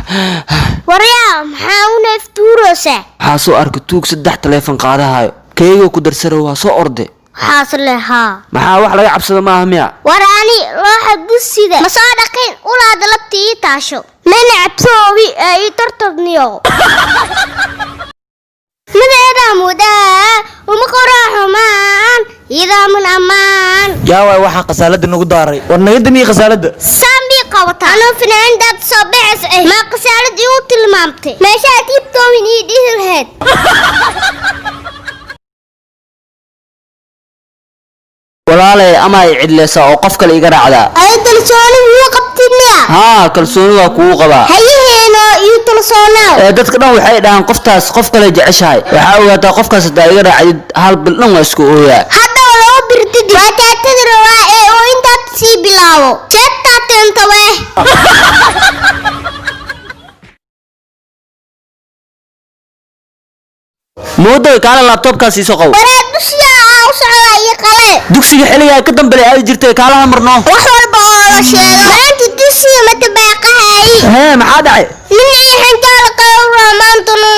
Waryaa, maxaa u neeftuuroosaa? Waxaa soo arkay tuug saddex taleefon qaadahayo, keygoo ku darsaro, waa soo orde. Waxaas leh haa. Maxaa? Wax laga cabsado maaha miya? War ani looxa dusida ma soo dhaqin, ulaada labta ii taasho, mana cabsoobi ee ii tartabniyo madeedaa mudaa uma qoraa xumaan idaamun ammaan. Yaa waay waxaa khasaalada nagu daaray? War naga damiye khasaalada. Saambii qabata anuu finaandaad soo beces ah, maa khasaalad igu tilmaamtay? Meeshaad iibtoowin ii dhihi lahayd. Walaalay, ama ay cidleysaa oo qof kale iga raacdaa. Ay, kalsooni wuu qabtid miya? Haa, kalsooni waa kugu qabaa. Hayaheeno iyo kalsoonaaw. Ee dadka dhan waxay dhahaan qoftaas qof kale jeceshahay. Waxaa ogaataa qofkaas haddaa iga raacdid, hal bil dhan waa isku ooyaa. Haddaba laba birtidi waa taatada rabaa ee uu intaad sii bilaabo jeebtaa teenta weh. Moodoy, kaala laabtoobkaas iisoo qow. Waraa, dusyaa aa u socdaa iyo qale. Dugsiga xilligaa ka dambale aadi jirtay, kaalaha marno. Wax walba oo la sheego maanta dugsiga ma tabaaqahayi. Hee, maxaa dhacay? Nin iyo xanjaala qawraa maantanu.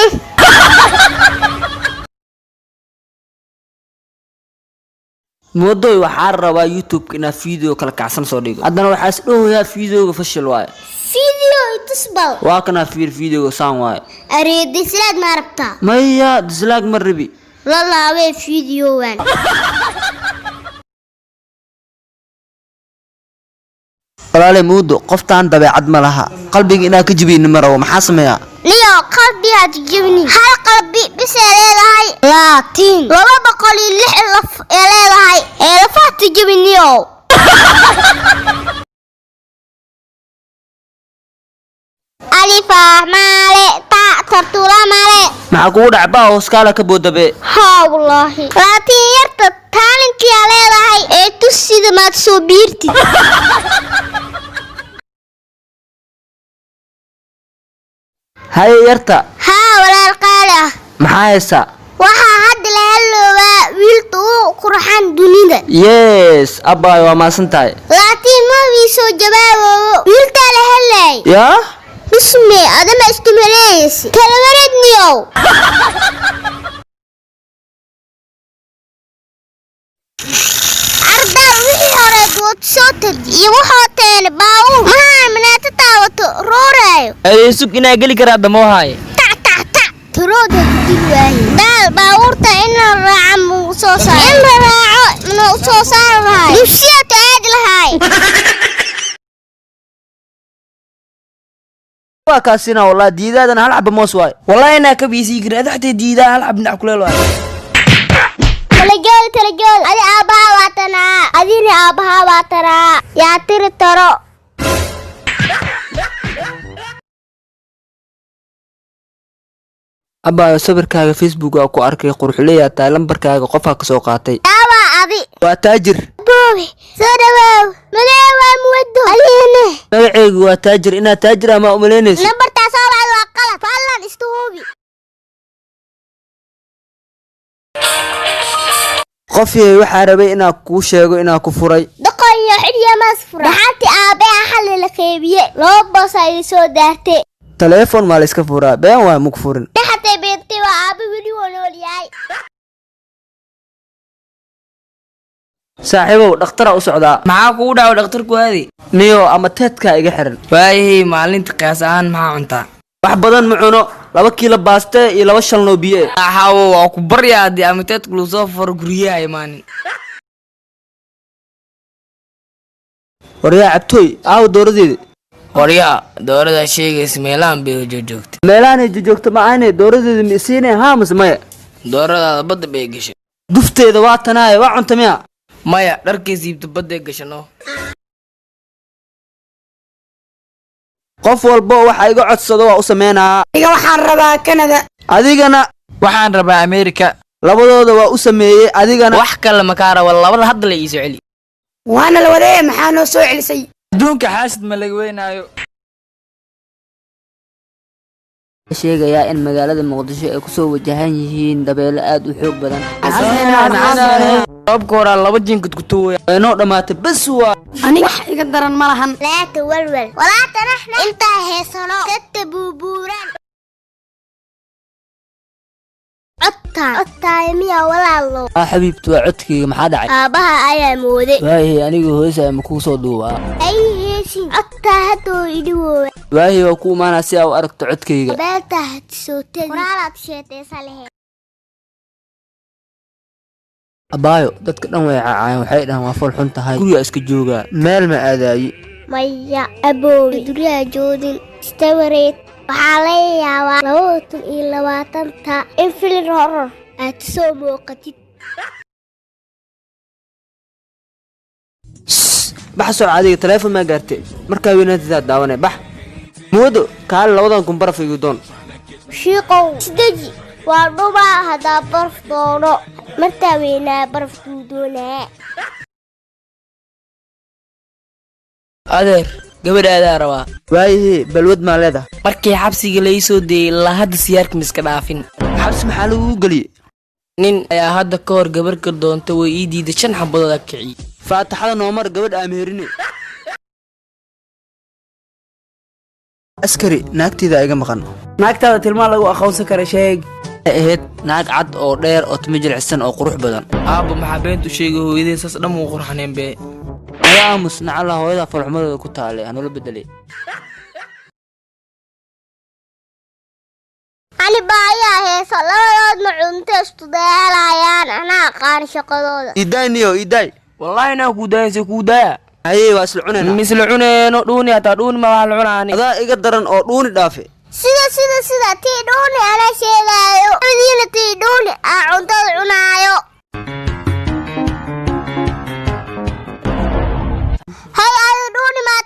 Moodoy, waxaa rabaa YouTube inaa video kala kacsan soo dhigo, haddana waxaa is dhowayaa videoga fashil waaye. Video itusbal. Waa kanaa, fiir videoga, saan waaye. Areedislaad ma rabtaa? Maya, dislaag ma rabi. La laabee videowan. Walaale Muudo, qoftaan dabeecad ma laha, qalbiga inaa ka jibiyni ma rabo, maxaa sameeyaa? Niyo, qalbigaad jibni, hal qalbi bisee leedahay, laatiin 206 laf ee leedahay ee lafaha tijibiniyow. Alifah male ta tartula male. Maxaa kugu dhac baa hooskaala ka boodabe? Haa wallaahi, laatiin yarta taalintiyaa leedahay ee tusida maad soo biirtid. Haye yarta. Haa, walaal qaali ah. Maxaa haysaa? Waxaa hadda la haloobaa wiilta ugu qurxan dunida. Yes abbaay, waa maasan tahay. Laatiin ma wii soo jawaaboobo, wiiltaa la helay. Yaa? Bismi adama istumaleeysi kala wareedniyow. Ardaal wixii hore dood soo tag iyo wuxuu teene baawur mahaan manaata taawato rooraayo. Adeesug inaa geli karaa damoohaye. Tac tac tac turooda dil waaye daal baabuurta in la raaca muu soo saar, in la raaco muu soo saari lahaay, dugsiya ta aadi lahaay. Waa kaasina wallahi, diidaadana hal xaba moos waaye. Wallahi inaa ka biisii karin adaxtay, diidaa hal xab dhinac kuleel waaye. Talajool talajool, adi aabbahaa waa tanaa, adina aabbahaa waa tanaa, yaa tiri taro. Abbaayo, sawirkaaga Facebook aa ku arkay, qurxuleyaa tahay, lambarkaaga qofaa ka soo qaatay. Yaawaa adi? Waa taajir. Boobe, soo dhawaaw, magacee waa muwado adigane? Magaceygu waa taajir, inaad taajir ama umalaynayso. Nambartaa soo wacda waa qalad, fadlan iska hubi. Qofyay, waxaa rabay inaa kuu sheego inaa ku furay. Doqon iyo xidhiya maas fura dhaxanti aabbaha xalli la qeybiye, laba boos aa idin soo daartay. Taleefon maa la iska furaa? Been waay, muku furin. Dhaxatay beentay, waa aabbe weli waa nool yahay. Saaxiibow, dhakhtara u socdaa. Maxaa kugu dhaco dhakhtarku aadi? Niyo, ama teedkaa iga xiran. Waayahey, maalinta qiyaas ahaan maxaa cuntaa? Wax badan ma cuno, 2 kiilo baaste iyo 2 shalnoo biyo. Axawo, waa ku baryaa, haddii amateedku lagu soo furo guryaha imaanin. Waryaa cabtooy, aaw dooradeeda? Waryaa, dooradaa sheegaysa meelahan bay joogjoogtay. Meelahanay jojoogto ma ahane, dooradeeda ma isiine haa mase maya? Dooradaada badda bay gashay. Dufteeda waa tanaaye, waa cunta miya? Maya, dharkay siibta badday gashano. Qof walbo waxa iga codsado waa u sameynaa. Aniga waxaan rabaa Canada. Adigana? Waxaan rabaa Amerika. Labadooda waa u sameeyey, adigana? Wax kale makaa raba, labada hadda la iisoo celi. Waana la wadee, maxaa noo soo celisay? Adduunka xaasid ma laga weynaayo. Sheegayaa in magaalada Muqdisho ay kusoo wajahan yihiin dabeelo aad u xoog badan. Roobka horaa laba jinkad ku tuwaya. Inoo dhammaatay bes waa. Aniga wax iga daran ma lahan. Laa tawalwal walaa tanaxna, intaa heesano katabu. Codtaan codtaaya miyaa walaalo? Ah xabiibti, waa codkayga, maxaa dhacay? Aabbaha ayaa mooday. Waayahey, aniga hoosa ma kuu soo duubaa? Ay heesin, codtaa hadduu idhigoowa. Waayahey, waa ku imaanaa si aa u aragto codkayga. Beeltaa hadsootadi qoraalaad sheetaysa lehe. Abaayo, dadka dhan way cacaayeen, waxay dhahaan waa fool xun tahay, guriga iska joogaa, meel ma aadaayi. Maya aboowe, guryaha joodin istawareed. Waxaa laga yaabaa 2020-ta in filin horror aad soo muuqatid. Bax soo adiga, taleefon maa gaartay? Markaa weynaantidaa daawanay. Bax moodo, kaale 2000 baraf igu doon. Shiiqow isdeji, waa dhubaa haddaa baraf doono. Martaa weynaa baraf kuu doonaa. Adeer, gabadhaadaa rabaa. Waayahee, balwad maa leedahay? Markii xabsiga lai soo deeyey ilaa hadda siyaarka miska dhaafin. Xabsi maxaa lagugu geliyey? Nin ayaa hadda ka hor gabarhka doonta, way ii diiday, 5 xabadooda kiciy. Faataxada noomar, gabadh aameherine. Askari, naagtayda iga maqan. Naagtaada tilmaan lagu aqoonsan kara sheeg. Waxay ahayd naag cad oo dheer oo timo jilicsan oo qurux badan. Aabba, maxaa beentu sheegay? Hooyadee saas dhan wuu qurxaneen bee. Naga aamus, nacala hooyada foolxumadooda ku taalay hanoola bedelay. Ani baayaa heeso, labadoodna cunto isku dagaalayaan, anaa aqaan shaqadooda. Idaay niyo, idaay. Wallaahi naa kuu daayayse, kuu daaya. Haye, waa isla cunayna. Misla cuneeno dhuuni, hataa dhuuni ma waxaa la cunaani. Adaa iga daran oo dhuuni dhaafe. Sida tii dhuuni anaa sheegaayo, labadiina tii dhuuni aa cuntada cunaayo. Hay, adi dhuuni maa